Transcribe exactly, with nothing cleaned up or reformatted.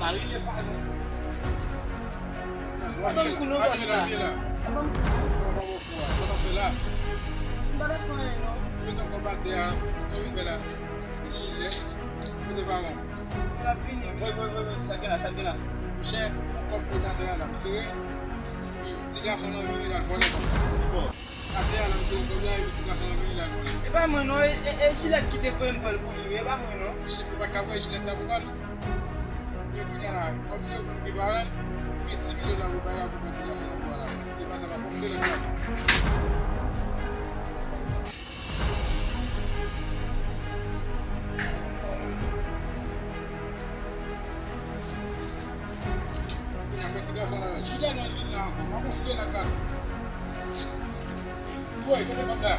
Arive pa non. Pa ban m kou non, bòs la. Pa ban m kou. Sa w ap fè la? M pa t ap fè anyen non. Yo t ap konbate a, sa w vin fè la? Jilèt, kote pa bon. L ap vini. Wi, wi, wi, wi, sa gen la, sa gen la. Monchè, yon kòb pou atè a la, m sere. Ti gason nan vini, l al vòlè kòb la. Atè a la, m sere kòb la, epi ti gason nan vini, l al vòlè. E pa mwen non, e, e, e jilèt ki te voye m pran l pou li, wi, e pa mwen non. Jilèt, ou pa t ka voye jilèt la pou pran l? Men kounye a la, kòm se ou menm ki paran, ou gen dis mil dola pou bay la pou pran ti gason nan bò a la. Se pa sa, pa konfye lòt la. Kounye a, pran ti gason la, jounen nan vin la ankò, pa konfye lòt la. Woy, kote kòb la?